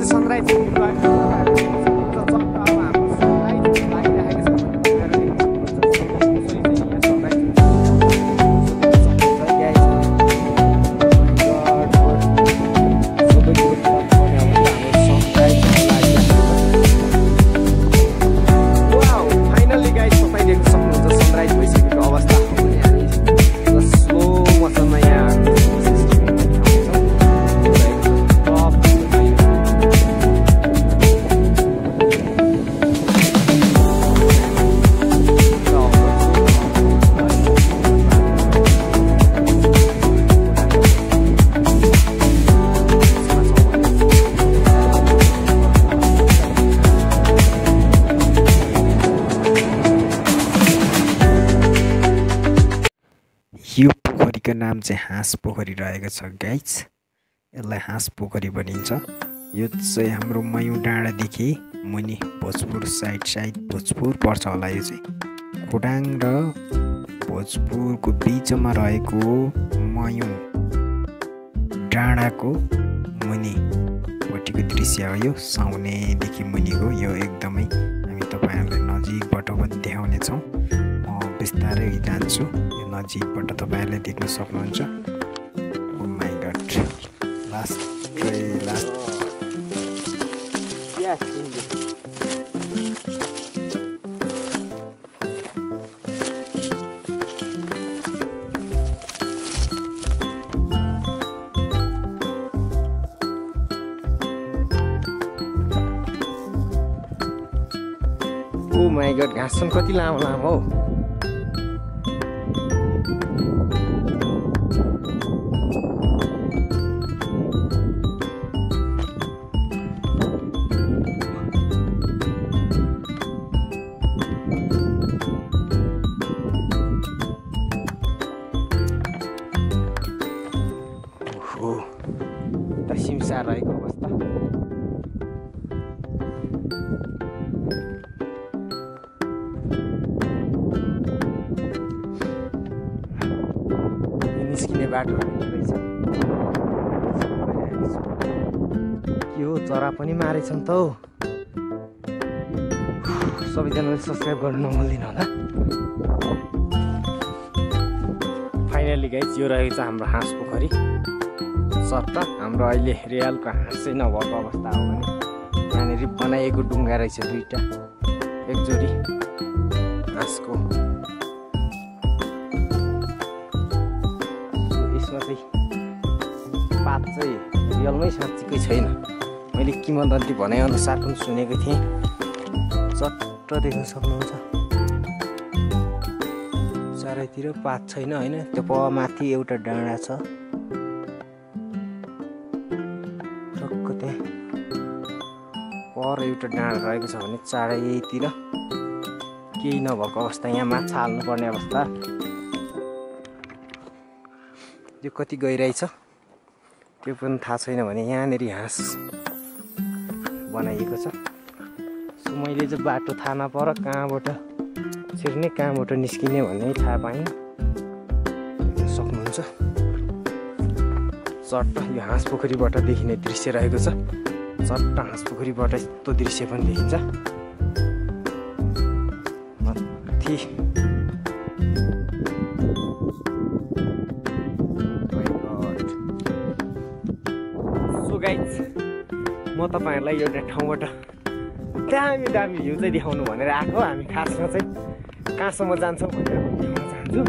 चाहिँ सनराइज यो पोखरीको नाम चाहिँ हाँस पोखरी रहेको छ गाइज। यसलाई हाँस पोखरी भनिन्छ। यो चाहिँ हाम्रो मयौं डाँडादेखि मुनि भोजपुर साइड भोजपुर पर्छ होला। यो चाहिँ खोटाङ र भोजपुरको बिचमा रहेको मयौं डाँडाको मुनिपट्टिको दृश्य हो यो। साउनेदेखि मुनिको यो एकदमै हामी तपाईँहरूलाई नजिकबाट पनि देखाउनेछौँ। म बिस्तारै जान्छु, यो नजिकबाट तपाईँहरूले देख्न सक्नुहुन्छ। Oh my God, last oh my God, घाँस पनि कति लामो लामो हौ। सिमसार रहेको अवस्था। निस्किने बाटो रहेछ। के हो, चरा पनि मारेछन् त हौ। सबैजनाले सब्सक्राइब गर्नु नभुल्दिनु होला। फाइनली गाइज यो रहेको छ हाम्रो हाँस पोखरी। सट्ट हाम्रो अहिले रियलको हाँस चाहिँ नभएको अवस्था हो भने यहाँनिर बनाइएको डुङ्गा रहेछ दुईवटा, एक जोडी हाँसको। यसमा चाहिँ पात चाहिँ रियलमै साँच्चीकै छैन। मैले किंवदन्ती भनेअनुसार पनि सुनेको थिएँ। चट्ट देख्न सक्नुहुन्छ, चारैतिर पात छैन होइन। त्यो माथि एउटा डाँडा छ, पर एउटा डाँडा रहेको छ भने चारैतिर केही नभएको अवस्था। यहाँ माछा हाल्नुपर्ने अवस्था। यो कति गइरहेछ त्यो पनि थाहा छैन भने यहाँनिर हाँस बनाइएको छ। सो मैले चाहिँ बाटो थाहा नपर कहाँबाट छिर्ने कहाँबाट निस्किने भन्ने थाहा पाइनँ। सक्नुहुन्छ चट्ट यो हाँस पोखरीबाट देखिने दृश्य रहेको छ। चट्ट हाँस पोखरीबाट यस्तो दृश्य पनि देखिन्छ। माथि सो गाइज म तपाईँहरूलाई एउटा ठाउँबाट दामी दामी भ्यू चाहिँ देखाउनु भनेर आएको। हामी खासमा चाहिँ कहाँसम्म जान्छौँ भनेर देखाउन चाहन्छु।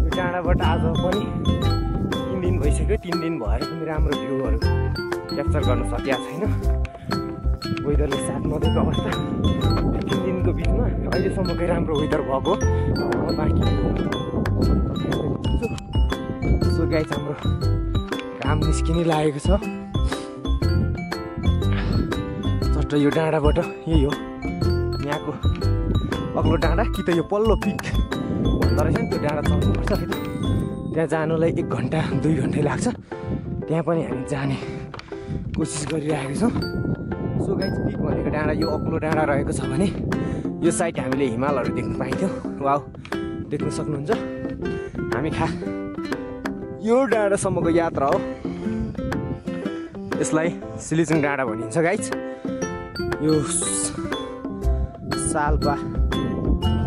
यो डाँडाबाट आज पनि 3 दिन भइसक्यो। 3 दिन भएर पनि राम्रो भ्यूहरू क्याप्चर गर्न सकिएको छैन। वेदरले साथ नदिएको अवस्था। 3 दिनको बिचमा अहिलेसम्मकै राम्रो वेदर भएको बाँकी। सो गाइज हाम्रो घाम निस्किने लागेको छ। चट्ट यो डाँडाबाट यही हो यहाँको अग्लो डाँडा कि त यो पल्लो पिक भन्दो रहेछ नि। त्यो डाँडा चल्नुपर्छ। त्यहाँ जानुलाई 1 घन्टा 2 घन्टा लाग्छ। त्यहाँ पनि हामी जाने कोसिस गरिरहेको छौँ। सो गाइज पिक भनेको डाँडा यो अग्लो डाँडा रहेको छ भने यो साइड हामीले हिमालहरू देख्न पाइन्थ्यो। वाउ, देख्न सक्नुहुन्छ। हामी यो डाँडासम्मको यात्रा हो। यसलाई सिलिचुङ डाँडा भनिन्छ गाइज। यो साल्पा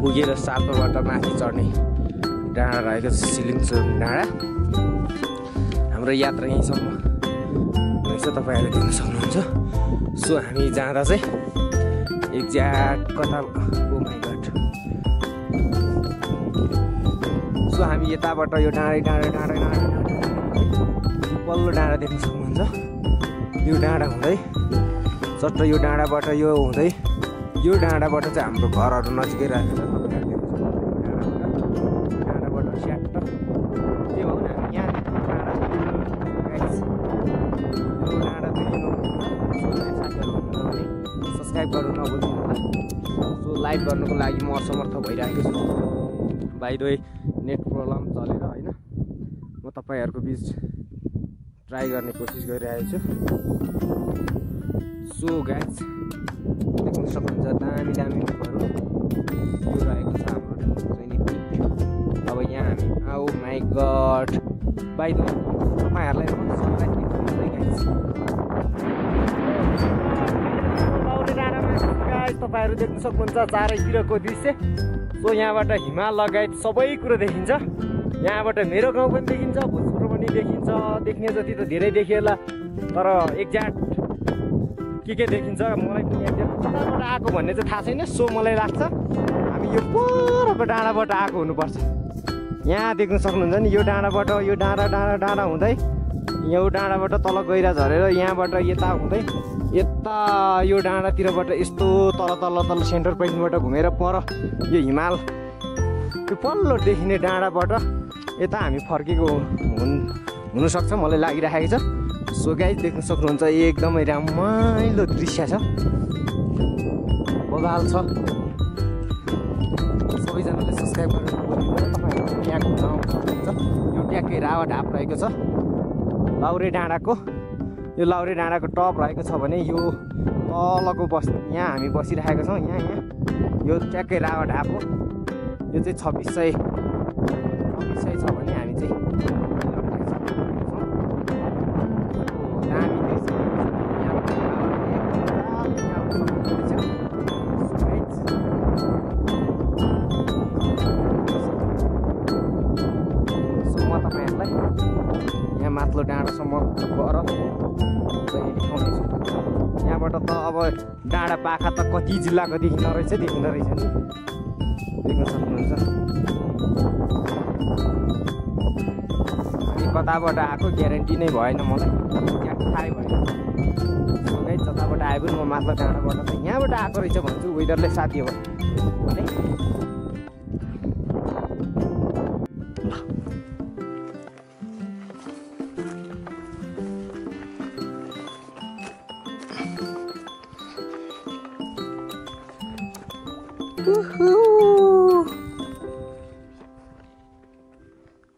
पुगेर साल्पाबाट माथि चढ्ने डाँडा रहेको छ सिलिचुङ डाँडा। हाम्रो यात्रा यहीँसम्म रहेछ, तपाईँहरूले देख्न सक्नुहुन्छ। सो हामी जाँदा चाहिँ एक्ज्याक्ट कता, ओ माइ गॉड। सो हामी यताबाट यो डाँडा पल्लो डाँडा देख्न सक्नुहुन्छ। यो डाँडा हुँदै चट्ट यो डाँडाबाट यो हुँदै यो डाँडाबाट चाहिँ हाम्रो घरहरू नजिकै राखेको छ। डाँडाबाट स्याट्ट के भनौँ न, यहाँ सब्सक्राइब गर्नु नभुल्नु होला। सो लाइभ गर्नुको लागि म असमर्थ भइरहेको छु। By the way net problem चलेर होइन, म तपाईँहरूको बिच ट्राई गर्ने कोसिस गरिरहेको छु। सो गाइज देख्न सक्नुहुन्छ दामी दामी भिउहरू यो रहेको छ हाम्रो सैनिक पिक। अब यहाँ हामी oh my God by the way तपाईँहरूलाई सनलाइट देख्नुहुन्छ गाइज। तपाईँहरू देख्न सक्नुहुन्छ चारैतिरको दृश्य। सो यहाँबाट हिमाल लगायत सबै कुरो देखिन्छ। यहाँबाट मेरो गाउँ पनि देखिन्छ, भोजपुर पनि देखिन्छ। देख्ने जति त धेरै देखिएला, तर एक्ज्याक्ट के देखिन्छ मलाई पनि एक्ज्याक्ट कताबाट आएको भन्ने चाहिँ थाहा छैन। सो मलाई लाग्छ हामी यो परको डाँडाबाट आएको हुनुपर्छ। यहाँ देख्न सक्नुहुन्छ नि, यो डाँडाबाट यो डाँडा हुँदै यो डाँडाबाट तल गहिरा झरेर यहाँबाट यता हुँदै यता यो डाँडातिरबाट यस्तो तल सेन्टर पोइन्टबाट घुमेर पर यो हिमाल यो पल्लो देखिने डाँडाबाट यता हामी फर्केको हुनसक्छ मलाई लागिरहेको छ। सो गाइज देख्न सक्नुहुन्छ एकदमै रमाइलो दृश्य छ, बवाल छ। सबैजनाले सब्सक्राइब गरेर तपाईँहरू यहाँको ठाउँ सक्नुहुन्छ। यो ट्याक्कै रावा ढाप रहेको छ लाउरे डाँडाको। यो लाउरे डाँडाको टप रहेको छ भने यो तलको यहाँ हामी बसिरहेको छौँ। यहाँ यो ट्याक्कै रावा ढाप हो। यो चाहिँ 2600 छ भने हामी चाहिँ यहाँ माथिल्लो डाँडासम्म गएर चाहिँ देखाउनेछु। यहाँबाट त अब डाँडा पाखा त कति जिल्लाको देखिँदो रहेछ नि, देख्न सक्नुहुन्छ। हामी कताबाट आएको ग्यारेन्टी नै भएन मलाई, त्यहाँ थाहै भएन। जताबाट आए पनि म माथिल्लो डाँडाबाट त यहाँबाट आएको रहेछ भन्छु, वेदरले साथ दियो भने।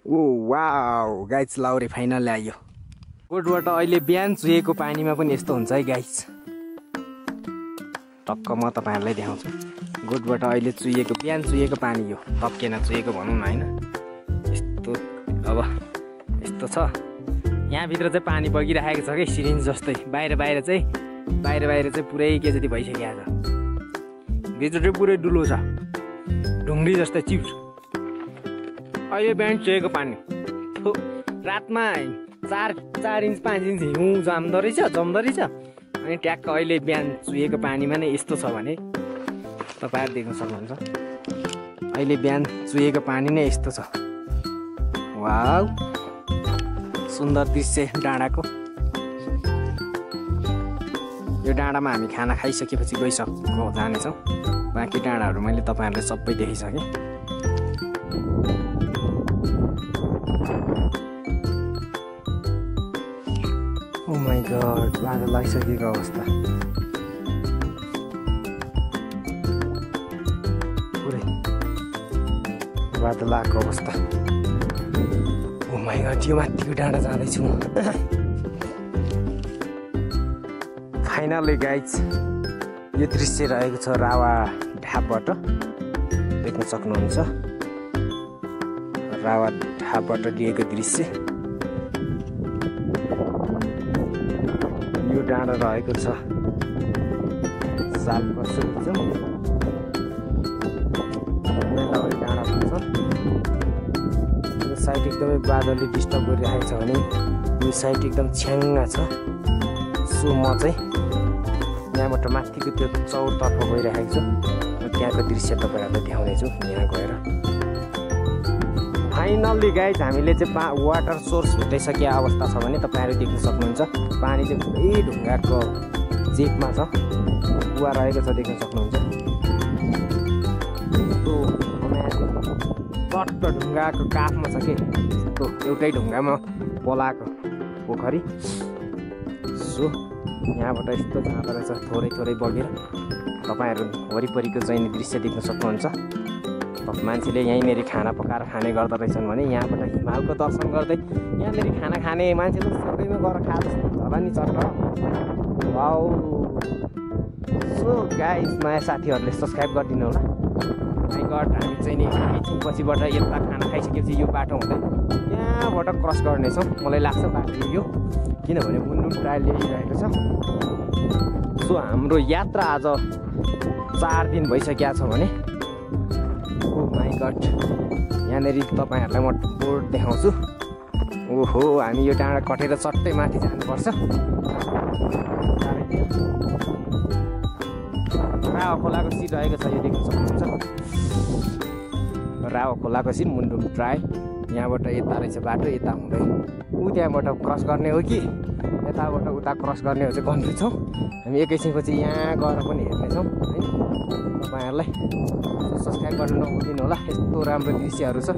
ओ वाउ गाइज, लाउरे फाइनल आयो। गोठबाट अहिले बिहान चुहेको पानीमा पनि यस्तो हुन्छ है गाइज। टक्क म तपाईँहरूलाई देखाउँछु। गोठबाट अहिले बिहान चुहेको पानी, यो टक्केन चुहेको भनौँ न होइन, यस्तो अब यस्तो छ। यहाँभित्र चाहिँ पानी बगिरहेको छ कि सिरिन्ज जस्तै। बाहिर चाहिँ पुरै के जति भइसकेको छ। भित्र चाहिँ पुरै डुलो छ, ढुङ्ग्री जस्तै चिप्स। अहिले बिहान चुहेको पानी रातमा 4 इन्च 5 इन्च हिउँ जम्दो रहेछ। अनि ट्याक्क अहिले बिहान चुहेको पानीमा नै यस्तो छ भने तपाईँहरू देख्न सक्नुहुन्छ। अहिले बिहान चुहेको पानी नै यस्तो छ। वाउ सुन्दर दृश्य डाँडाको। यो डाँडामा हामी खाना खाइसकेपछि जानेछौँ। बाँकी डाँडाहरू मैले तपाईँहरूले सबै देखिसकेँ। ओ माई गॉड, बादल लागिसकेको अवस्था। पुरै बादल आएको अवस्था। ओ माई गॉड, यो माथिको डाँडा जाँदैछु म। फाइनली गाइज यो दृश्य रहेको छ रावा ढापबाट, देख्न सक्नुहुन्छ। रावा ढापबाट लिएको दृश्य। डाँडा रहेको छ सालपसु जाउँ मेलावरी डाँडा भन्छ। यो साइड एकदमै बादलले डिस्टर्ब गरिरहेको छ भने यो साइड एकदम छ्याङ्गा छ। सो म चाहिँ यहाँबाट माथिको त्यो चौरतर्फ गइरहेको छु। म त्यहाँको दृश्य तपाईँहरूलाई देखाउनेछु यहाँ गएर। फाइनल्ली गाइज हामीले चाहिँ वाटर सोर्स भेटाइसके अवस्था छ भने तपाईँहरू देख्न सक्नुहुन्छ। पानी चाहिँ पुरै ढुङ्गाको जेपमा छ, कुवा रहेको छ देख्न सक्नुहुन्छ। यस्तो चट्ट ढुङ्गाको काखमा छ कि यस्तो एउटै ढुङ्गामा पलाएको पोखरी। सो यहाँबाट यस्तो जाँदो रहेछ थोरै थोरै बगेर। तपाईँहरू वरिपरिको चाहिँ दृश्य देख्न सक्नुहुन्छ। मान्छेले यहीँनिर खाना पकाएर खाने गर्दो रहेछन् भने यहाँबाट हिमालको दर्शन गर्दै यहाँनिर खाना खाने मान्छेले सबैमा गएर खान्छ होला नि चट्ट। वाउ। सो गाइस नयाँ साथीहरूले सब्सक्राइब गरिदिनु होला। माइ गड हामी चाहिँ नि एकछिनपछिबाट यता खाना खाइसकेपछि यो बाटो हुँदै यहाँबाट क्रस गर्नेछौँ। मलाई लाग्छ बाटो यो, किनभने मुन्डुम ट्रायल ल्याइरहेको छ। सो हाम्रो यात्रा आज 4 दिन भइसकेको छ भने माइ गड यहाँनिर तपाईँहरूलाई म बोर्ड देखाउँछु। ओहो हामी यो डाँडा कटेर चट्टै माथि जानुपर्छ। रावा खोलाको सिट रहेको छ, यो देख्न सक्नुहुन्छ। रावा खोलाको सिट मुन्डुम ट्राई। यहाँबाट यता रहेछ बाटो, यता हुँदै त्यहाँबाट क्रस गर्ने हो कि यताबाट उता क्रस गर्ने हो चाहिँ कन्फ्युज छौँ हामी। एकैछिनपछि यहाँ गएर पनि हेर्नेछौँ होइन। तपाईँहरूलाई सब्सक्राइब गर्नु नभुलिनु होला। यस्तो राम्रो दृश्यहरू छ।